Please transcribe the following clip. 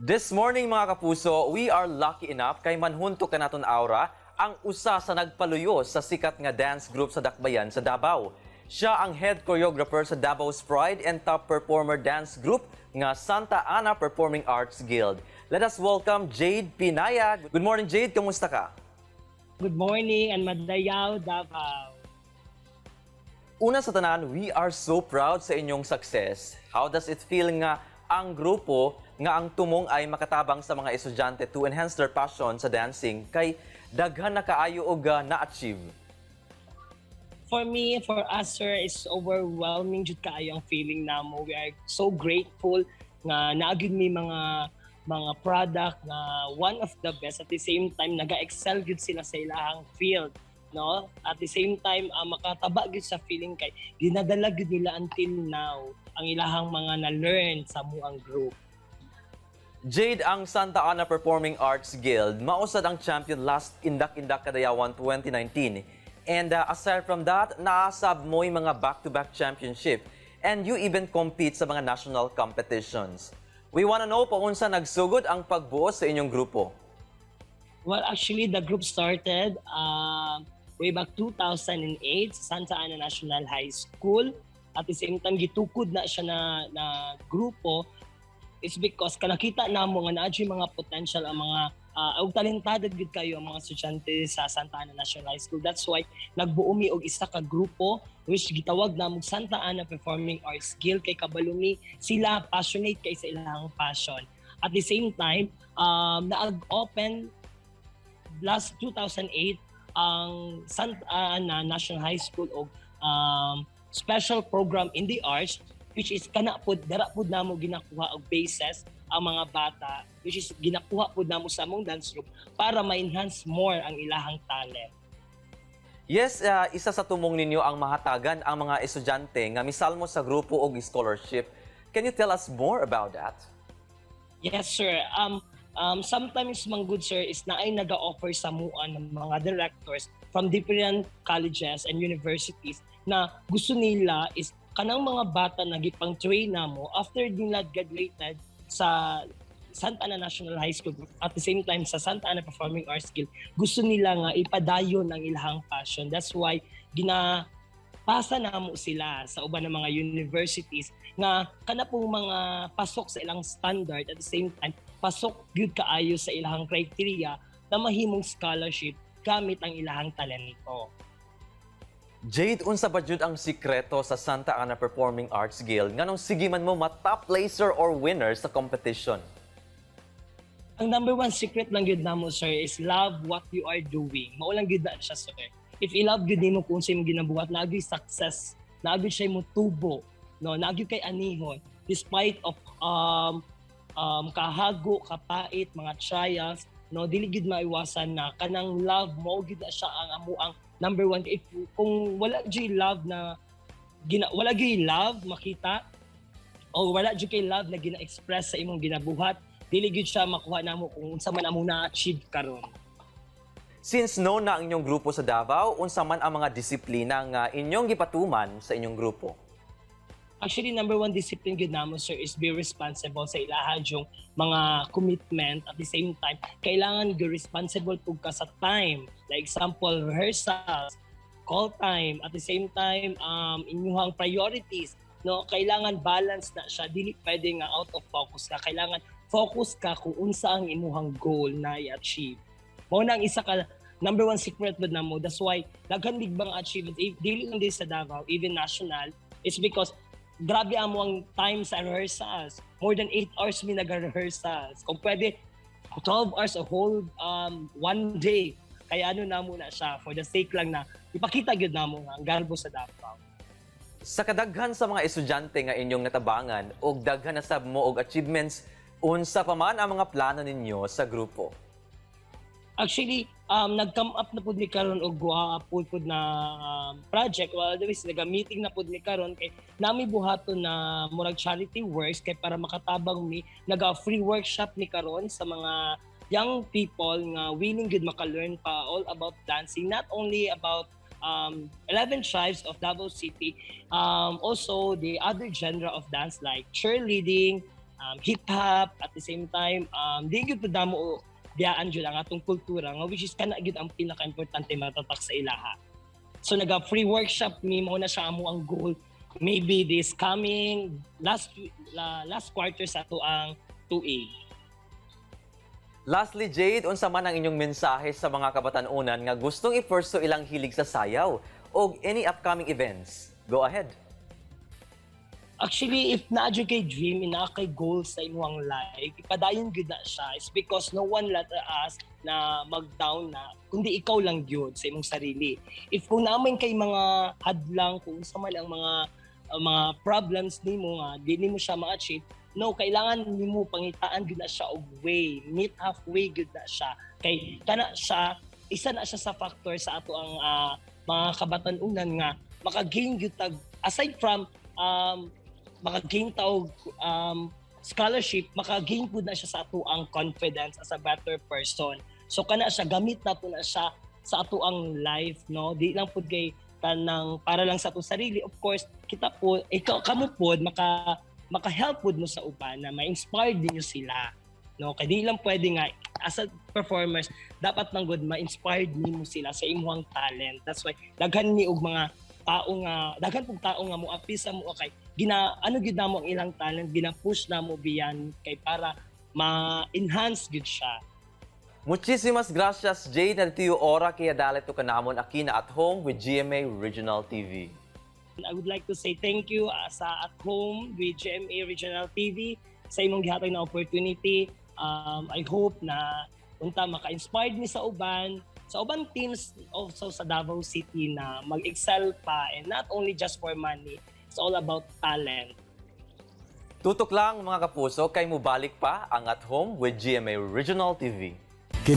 This morning, mga kapuso, we are lucky enough kay manhunto kanaton awra ang usa sa nagpaluyo sa sikat nga dance group sa Dakbayan sa Davao. Siya ang head choreographer sa Davao's Pride and top performer dance group nga Santa Ana Performing Arts Guild. Let us welcome Jade Pinaya. Good morning, Jade, kamusta ka? Good morning and madayaw, Davao. Una sa tanan, we are so proud sa inyong success. How does it feel nga ang grupo nga ang tumong ay makatabang sa mga estudyante to enhance their passion sa dancing kay daghan na kaayo og na-achieve? For me, for us, sir, is overwhelming jud kaayo ang feeling namo. We are so grateful nga naa gyud mi mga product na one of the best. At the same time, naga-excel gyud sila sa ilahang field, no? At the same time, makataba gyud sa feeling kay ginadala gyud nila until now ang ilahang mga na-learn sa amuang group. Jade, ang Santa Ana Performing Arts Guild mao sad ang champion last Indak-Indak Kadayawan 2019. And aside from that, naa sab mo'y mga back-to-back championship and you even compete sa mga national competitions. We wanna know paunsa nagsugod ang pagbuo sa inyong grupo. Well, actually, the group started way back 2008 sa Santa Ana National High School. At the same time, gitukod na siya na grupo is because kanakita namo nga naa gyud mga potential ang mga og talentado gyud kayo ang mga estudyante sa Santa Ana National High School. That's why nagbuo mi og isa ka grupo which gitawag namo Santa Ana Performing Arts Guild kay kabalo mi sila passionate kay sa ilang passion. At the same time, naag-open last 2008 ang Santa Ana National High School og special program in the arts, which is kana pod dara pod namo ginakuha og bases ang mga bata, which is ginakuha pod namo sa among dance group para ma-enhance more ang ilahang talent. Yes, isa sa tumong ninyo ang mahatagan ang mga estudyante nga misalmo sa grupo og scholarship. Can you tell us more about that? Yes, sir. Sometimes man gud, sir, is naay naga-offer sa amua ng mga directors from different colleges and universities na gusto nila is kanang mga bata na gipang train namo after nila graduated sa Santa Ana National High School, at the same time sa Santa Ana Performing Arts Guild, gusto nila nga ipadayon ang ilahang passion. That's why gina pasa namo sila sa uban ng mga universities nga kana pong mga pasok sa ilang standard, at the same time pasok gyud kaayo sa ilang criteria na mahimong scholarship gamit ang ilahang talento. Jade, unsa ba jud ang sikreto sa Santa Ana Performing Arts Guild nganong sige man mo ma-top placer or winner sa competition? Ang number one secret lang gyud namo, sir, is love what you are doing. Mao lang gyud na siya, sir. If i-love gyud nimo kung unsa imong ginabuhat, naa gyud success, naa gyud siya mo tubo, no? Naa gyud kay anihon despite of kahago, kapait, mga trials, no, dili gyud maiwasan na kanang love mo gyud na siya ang amo ang number one. If kung wala gyud love na gina, wala gyud love makita o wala gyud kay love na gina-express sa imong ginabuhat, dili gyud siya makuha namo kung unsa man among na-achieve karon. Since known na ang inyong grupo sa Davao, unsa man ang mga disiplina nga inyong gipatuman sa inyong grupo? Actually, number one discipline gyud namo, sir, is be responsible sa ilaha yung mga commitment. At the same time, kailangan gyud responsible pud ka sa time. Like example, rehearsals, call time. At the same time, inyuhang priorities. No, kailangan balance na siya. Dili pwede nga out of focus ka. Kailangan focus ka kung unsa ang imuhang goal na i-achieve. Mao na ang isa ka number one secret gud namo. That's why daghan big bang achievements eh, dili lang din sa Davao, even national, it's because grabe amo ang time sa rehearsals. More than 8 hours mi nag-rehearsals. Kung pwede, 12 hours a whole one day. Kaya ano namo na siya for the sake lang na ipakita gyud namo nga ang garbo sa Davao. Sa kadaghan sa mga estudyante nga inyong natabangan og daghan na sab mo og achievements, unsa pa man ang mga plano ninyo sa grupo? Actually, nag-come up na pud mi karon og pud na project. Well, otherwise, naga-meeting na pud mi karon kay nami buhaton na murag charity works kay para makatabang mi. Naga-free workshop mi karon sa mga young people nga willing gud maka-learn pa all about dancing, not only about 11 tribes of Davao City, also the other genre of dance like cheerleading, hip hop at the same time, di gyud pud namo biyaan jud ang atong kultura nga which is kana gyud ang pinaka-importante matatak sa ilaha. So naga free workshop mi, mao na siya amo ang goal maybe this coming last quarter sa ato ang 2A. Lastly, Jade, unsa man ang inyong mensahe sa mga kabatan-unan nga gustong i-pursue ilang hilig sa sayaw o any upcoming events? Go ahead. Actually, if naa jud kay dream, naa kay goal sa imong life, ipadayon gyud na siya. It's because no one let us na mag-down na, kundi ikaw lang gyud sa imong sarili. If kung naa man kay mga hadlang, kung unsa man ang mga problems nimo nga di nimo siya ma-achieve, no, kailangan nimo pangitaan gyud na siya og way, meet halfway gyud na siya. Kay kana siya, isa na siya sa factor sa ato ang mga kabatan-unan nga maka-gain gyud tag aside from maka-gain ta og scholarship, maka-gain pud na siya sa ato ang confidence as a better person. So kana siya, gamit nato na siya sa ato ang life, no? Di lang pud kay tanang para lang sa atong sarili. Of course, kita po, ikaw kamo pod maka-help pud mo sa uban na ma-inspire din sila. No, kay di lang pwede nga as a performers, dapat man gud ma-inspired nimo sila sa imong talent. That's why daghan ni og mga tao nga daghan pug tao nga moapil sa amo kay gina ano gyud namo ang ilang talent, gina-push namo biyan kay para ma-enhance gyud siya. Muchísimas gracias, Jade, na dito ora kaya dalit to kanamon akina At Home with GMA Regional TV. I would like to say thank you sa At Home with GMA Regional TV sa imong gihatag na opportunity. I hope na unta maka-inspired mi sa uban teams also sa Davao City na mag-excel pa, and not only just for money, it's all about talent. Tutok lang, mga kapuso, kay mubalik pa ang At Home with GMA Regional TV.